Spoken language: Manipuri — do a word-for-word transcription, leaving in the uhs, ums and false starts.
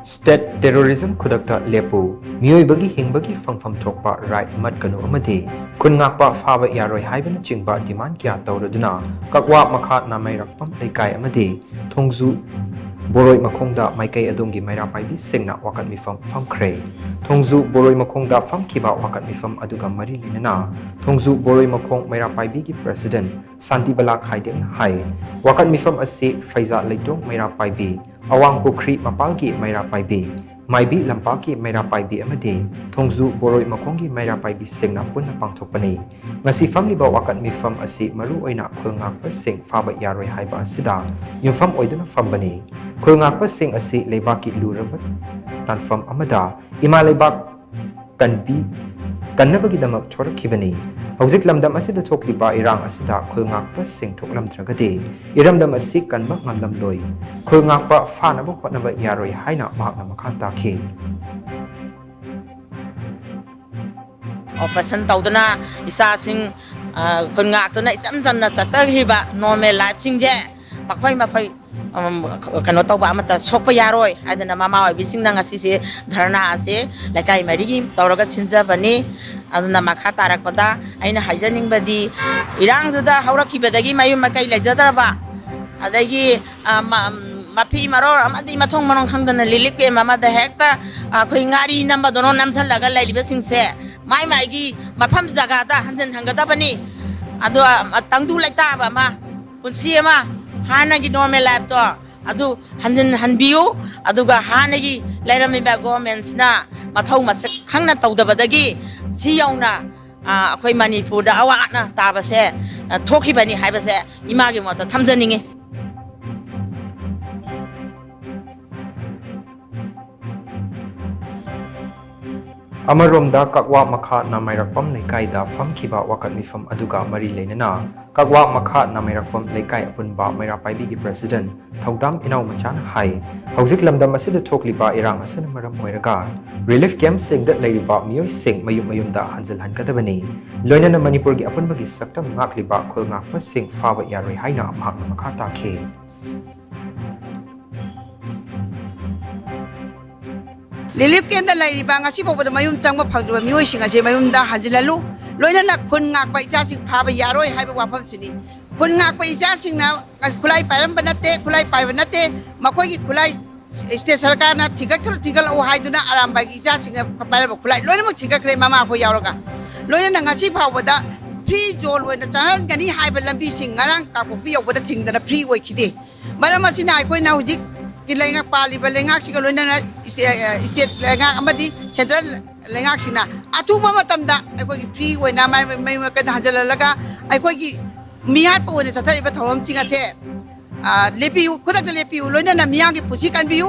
State terrorism ꯈꯨꯗꯛꯇ ꯂꯦꯞꯄꯨ, ꯃꯤꯑꯣꯏꯕꯒꯤ ꯍꯤꯡꯕꯒꯤ ꯐꯪꯐꯝ ꯊꯣꯛꯄ right ꯃꯠꯀꯅꯨ ꯑꯃꯗꯤ ꯈꯨꯟ ꯉꯥꯛꯄ ꯐꯥꯕ ꯌꯥꯔꯣꯏ ꯍꯥꯏꯕꯅꯆꯤꯡꯕ demand ꯀꯌꯥ ꯇꯧꯔꯗꯨꯅ ꯀꯛꯋꯥ ꯃꯈꯥ ꯅꯥꯃꯩꯔꯛꯄꯝ ꯂꯩꯀꯥꯏ ꯑꯃꯗꯤ ꯊꯣꯡꯖꯨ ꯕꯣꯔꯣꯏ ꯃꯈꯣꯡꯗ ꯃꯥꯏꯀꯩ ꯑꯗꯣꯝꯒꯤ ꯃꯩꯔꯥ ꯄꯥꯏꯕꯤꯁꯤꯡꯅ ꯋꯥꯀꯠ ꯃꯤꯐꯝ ꯐꯝꯈ꯭ꯔꯦ꯫ ꯊꯣꯡꯖꯨ ꯕꯣꯔꯣꯏ ꯃꯈꯣꯡꯗ ꯐꯝꯈꯤꯕ ꯋꯥꯀꯠ ꯃꯤꯐꯝ ꯑꯗꯨꯒ ꯃꯔꯤ ꯂꯩꯅꯅ ꯊꯣꯡꯖꯨ ꯕꯣꯔꯣꯏ ꯃꯈꯣꯡ ꯃꯩꯔꯥ ꯄꯥꯏꯕꯤꯒꯤ president ꯁꯥꯟꯇꯤꯕꯂꯥ ꯈꯥꯏꯗꯦꯝꯅ ꯍꯥꯏ, ꯋꯥꯀꯠ ꯃꯤꯐꯝ ꯑꯁꯤ ꯐꯩꯖꯥ ꯂꯩꯇꯣꯡ ꯃꯩꯔꯥ ꯄꯥꯏꯕꯤ, ꯑꯋꯥꯡ ꯄꯨꯈ꯭ꯔꯤ ꯃꯄꯥꯜꯒꯤ ꯃꯩꯔꯥ ꯄꯥꯏꯕꯤ, ꯃꯥꯏꯕꯤ ꯂꯝꯄꯥꯛꯀꯤ ꯃꯩꯔꯥ ꯄꯥꯏꯕꯤ ꯑꯃꯗꯤ ꯊꯣꯡꯖꯨ ꯕꯣꯔꯣꯏ ꯃꯈꯣꯡꯒꯤ ꯃꯩꯔꯥ ꯄꯥꯏꯕꯤꯁꯤꯡꯅ ꯄꯨꯟꯅ ꯄꯥꯡꯊꯣꯛꯄꯅꯤ꯫ ꯉꯁꯤ ꯐꯝꯂꯤꯕ ꯋꯥꯀꯠ ꯃꯤꯐꯝ ꯑꯁꯤ ꯃꯔꯨꯑꯣꯏꯅ ꯈꯨꯜ ꯉꯥꯛꯄꯁꯤꯡ ꯐꯥꯕ ꯌꯥꯔꯣꯏ ꯍꯥꯏꯕ ꯑꯁꯤꯗ ꯌꯨꯝꯐꯝ ꯑꯣꯏꯗꯨꯅ ꯐꯝꯕꯅꯤ꯫ ꯈꯨꯜ ꯉꯥꯛꯄꯁꯤꯡ ꯑꯁꯤ ꯂꯩꯕꯥꯛꯀꯤ ꯂꯨꯔꯕ ꯇꯥꯟꯐꯝ ꯑꯃꯗ ꯏꯃꯥ ꯂꯩꯕꯥꯛ ꯀꯟꯕꯤ-, ꯀꯟꯅꯕꯒꯤꯗꯃꯛ ꯊꯣꯔꯛꯈꯤꯕꯅꯤ꯫ ꯍꯧꯖꯤꯛ ꯂꯝꯗꯝ ꯑꯁꯤꯗ ꯊꯣꯛꯂꯤꯕ ꯏꯔꯥꯡ ꯑꯁꯤꯗ ꯈꯨꯜ ꯉꯥꯛꯄꯁꯤꯡ ꯊꯣꯛꯂꯝꯗ꯭ꯔꯒꯗꯤ ꯏꯔꯝꯗꯝ ꯑꯁꯤ ꯀꯟꯕ ꯉꯝꯂꯝꯂꯣꯏ꯫ ꯈꯨꯜ ꯉꯥꯛꯄ ꯐꯥꯅꯕ ꯍꯣꯠꯅꯕ ꯌꯥꯔꯣꯏ ꯍꯥꯏꯅ ꯃꯍꯥꯛꯅ ꯃꯈꯥ ꯇꯥꯈꯤ꯫ Operation ꯇꯧꯗꯨꯅ ꯏꯆꯥꯁꯤꯡ, ꯑ, ꯈꯨꯟ ꯉꯥꯛꯇꯨꯅ ꯏꯆꯝ ꯆꯝꯅ ꯆꯠꯆꯈꯤꯕ normal lifeꯁꯤꯡꯁꯦ ꯃꯈꯣꯏ ꯃꯈꯣꯏ, ꯎꯝ, ꯀꯩꯅꯣ ꯇꯧꯕ ꯑꯃꯠꯇ ꯁꯣꯛꯄ ꯌꯥꯔꯣꯏ ꯍꯥꯏꯗꯅ ꯃꯃꯥ ꯑꯣꯏꯕꯤꯁꯤꯡꯅ ꯉꯁꯤꯁꯦ ꯙꯔꯅꯥ ꯑꯁꯤ ꯂꯩꯀꯥꯏ ꯃꯔꯤꯒꯤ ꯇꯧꯔꯒ ꯁꯤꯟꯖꯕꯅꯤ꯫ ꯑꯗꯨꯅ ꯃꯈꯥ ꯇꯥꯔꯛꯄꯗ ꯑꯩꯅ ꯍꯥꯏꯖꯅꯤꯡꯕꯗꯤ, ꯏꯔꯥꯡꯗꯨꯗ ꯍꯧꯔꯛꯈꯤꯕꯗꯒꯤ ꯃꯌꯨꯝ ꯃꯀꯩ ꯂꯩꯖꯗ꯭ꯔꯕ, ꯑꯗꯒꯤ, ꯑ, ꯃ-, ꯃꯐꯤ ꯃꯔꯣꯜ ꯑꯃꯗꯤ ꯃꯊꯣꯡ ꯃꯔꯣꯡ ꯈꯪꯗꯅ relief camp ꯑꯃꯗ ꯍꯦꯛꯇ ꯑꯩꯈꯣꯏ ꯉꯥꯔꯤ ꯅꯝꯕꯗꯧꯅ ꯅꯝꯁꯤꯜꯂꯒ ꯂꯩꯔꯤꯕꯁꯤꯡꯁꯦ ꯃꯥꯏ ꯃꯥꯏꯒꯤ ꯃꯐꯝ ꯖꯒꯥꯗ ꯍꯟꯖꯤꯟ ꯍꯟꯒꯗꯕꯅꯤ꯫ ꯑꯗꯣ, ꯑ, ꯇꯪꯗꯨ ꯂꯩꯇꯥꯕ ꯑꯃ, ꯄꯨꯟꯁꯤ ꯑꯃ, ꯍꯥꯟꯅꯒꯤ normal lifeꯇꯣ ꯑꯗꯨ ꯍꯟꯖꯤꯟ ꯍꯟꯕꯤꯌꯨ꯫ ꯑꯗꯨꯒ ꯍꯥꯟꯅꯒꯤ ꯂꯩꯔꯝꯃꯤꯕ governmentꯁꯤꯅ ꯃꯊꯧ ꯃꯁꯛ ꯈꯪꯅ ꯇꯧꯗꯕꯗꯒꯤ ꯁꯤ ꯌꯧꯅ, ꯑ, ꯑꯩꯈꯣꯏ ꯃꯅꯤꯄꯨꯔꯗ ꯑꯋꯥ ꯑꯅꯥ ꯇꯥꯕꯁꯦ, ꯑ, ꯊꯣꯛꯈꯤꯕꯅꯤ ꯍꯥꯏꯕꯁꯦ ꯏꯃꯥꯒꯤ ꯃꯣꯠꯇ ꯊꯝꯖꯅꯤꯡꯉꯤ꯫ ꯑꯃꯔꯣꯝꯗ ꯀꯛꯋꯥ ꯃꯈꯥ ꯅꯥꯃꯩꯔꯛꯄꯝ ꯂꯩꯀꯥꯏꯗ ꯐꯝꯈꯤꯕ ꯋꯥꯀꯠ ꯃꯤꯐꯝ ꯑꯗꯨꯒ ꯃꯔꯤ ꯂꯩꯅꯅ ꯀꯛꯋꯥ ꯃꯈꯥ ꯅꯥꯃꯩꯔꯛꯄꯝ ꯂꯩꯀꯥꯏ ꯑꯄꯨꯟꯕ ꯃꯩꯔꯥ ꯄꯥꯏꯕꯤꯒꯤ president ꯊꯧꯗꯥꯝ ꯏꯅꯥꯎ ꯃꯆꯥꯅ ꯍꯥꯏ, ꯍꯧꯖꯤꯛ ꯂꯝꯗꯝ ꯑꯁꯤꯗ ꯊꯣꯛꯂꯤꯕ ꯏꯔꯥꯡ ꯑꯁꯤꯅ ꯃꯔꯝ ꯑꯣꯏꯔꯒ relief campꯁꯤꯡꯗ ꯂꯩꯔꯤꯕ ꯃꯤꯑꯣꯏꯁꯤꯡ ꯃꯌꯨꯝ ꯃꯌꯨꯝꯗ ꯍꯟꯖꯤꯜꯍꯟꯒꯗꯕꯅꯤ꯫ ꯂꯣꯏꯅꯅ ꯃꯅꯤꯄꯨꯔꯒꯤ ꯑꯄꯨꯟꯕꯒꯤ ꯁꯛꯇꯝ ꯉꯥꯛꯂꯤꯕ ꯈꯨꯜ ꯉꯥꯛꯄꯁꯤꯡ ꯐꯥꯕ ꯌꯥꯔꯣꯏ ꯍꯥꯏꯅ ꯃꯍꯥꯛꯅ ꯃꯈꯥ ꯇꯥꯈꯤ꯫ ꯔꯤꯂꯤꯐ ꯀꯦꯝꯞꯇ ꯂꯩꯔꯤꯕ, ꯉꯁꯤ ꯐꯥꯎꯕꯗ ꯃꯌꯨꯝ ꯆꯪꯕ ꯐꯪꯗ꯭ꯔꯤꯕ ꯃꯤꯑꯣꯏꯁꯤꯡ ꯑꯁꯦ ꯃꯌꯨꯝꯗ ꯍꯟꯖꯤꯜꯍꯜꯂꯨ꯫ ꯂꯣꯏꯅꯅ ꯈꯨꯟ ꯉꯥꯛꯄ ꯏꯆꯥꯁꯤꯡ ꯐꯥꯕ ꯌꯥꯔꯣꯏ ꯍꯥꯏꯕ ꯋꯥꯐꯝꯁꯤꯅꯤ꯫ ꯈꯨꯟ ꯉꯥꯛꯄ ꯏꯆꯥꯁꯤꯡꯅ ꯈꯨꯠꯂꯥꯏ ꯄꯥꯏꯔꯝꯕ ꯅꯠꯇꯦ, ꯈꯨꯠꯂꯥꯏ ꯄꯥꯏꯕ ꯅꯠꯇꯦ꯫ ꯃꯈꯣꯏꯒꯤ ꯈꯨꯠꯂꯥꯏ ꯁ꯭ꯇꯦꯠ ꯁꯔꯀꯥꯔꯅ ꯊꯤꯒꯠꯈ꯭ꯔꯣ, ꯊꯤꯒꯠꯂꯛꯎ ꯍꯥꯏꯗꯨꯅ ꯑꯔꯥꯝꯕꯥꯏꯒꯤ ꯏꯆꯥꯁꯤꯡꯅ ꯄꯥꯏꯔꯝꯕ ꯈꯨꯠꯂꯥꯏ ꯂꯣꯏꯅꯃꯛ ꯊꯤꯒꯠꯈ꯭ꯔꯦ, ꯃꯃꯥ ꯑꯩꯈꯣꯏ ꯌꯥꯎꯔꯒ꯫ ꯂꯣꯏꯅꯅ ꯉꯁꯤ ꯐꯥꯎꯕꯗ ꯐ꯭ꯔꯤ ꯖꯣꯟ ꯑꯣꯏꯅ ꯆꯪꯍꯟꯒꯅꯤ ꯍꯥꯏꯕ ꯂꯝꯕꯤꯁꯤꯡ ꯉꯔꯥꯡ ꯀꯥꯡꯄꯣꯛꯄꯤ ꯌꯧꯕꯗ ꯊꯤꯡꯗꯅ ꯐ꯭ꯔꯤ ꯑꯣꯏꯈꯤꯗꯦ꯫ ꯃꯔꯝ ꯑꯁꯤꯅ ꯑꯩꯈꯣꯏꯅ ꯍꯧꯖꯤꯛꯀꯤ ꯂꯩꯉꯥꯛ, ꯄꯥꯜꯂꯤꯕ ꯂꯩꯉꯥꯛꯁꯤꯒ ꯂꯣꯏꯅꯅ ꯏꯁꯇꯦ-, ꯑ, ꯏꯁꯇꯦꯠ ꯂꯩꯉꯥꯛ ꯑꯃꯗꯤ ꯁꯦꯟꯇ꯭ꯔꯦꯜ ꯂꯩꯉꯥꯛꯁꯤꯡꯅ ꯑꯊꯨꯕ ꯃꯇꯝꯗ ꯑꯩꯈꯣꯏꯒꯤ ꯐ꯭ꯔꯤ ꯑꯣꯏꯅ ꯃꯥꯏ, ꯃꯥꯏ, ꯃꯥꯏꯀꯩꯗ ꯍꯟꯖꯤꯜꯍꯜꯂꯒ ꯑꯩꯈꯣꯏꯒꯤ ꯃꯤꯍꯥꯠꯄ ꯑꯣꯏꯅ ꯆꯠꯊꯔꯤꯕ ꯊꯧꯔꯝꯁꯤꯡ ꯑꯁꯦ, ꯑ, ꯂꯦꯞꯄꯤꯌꯨ, ꯈꯨꯗꯛꯇ ꯂꯦꯞꯄꯤꯌꯨ, ꯂꯣꯏꯅꯅ ꯃꯤꯌꯥꯝꯒꯤ ꯄꯨꯟꯁꯤ ꯀꯟꯕꯤꯌꯨ꯫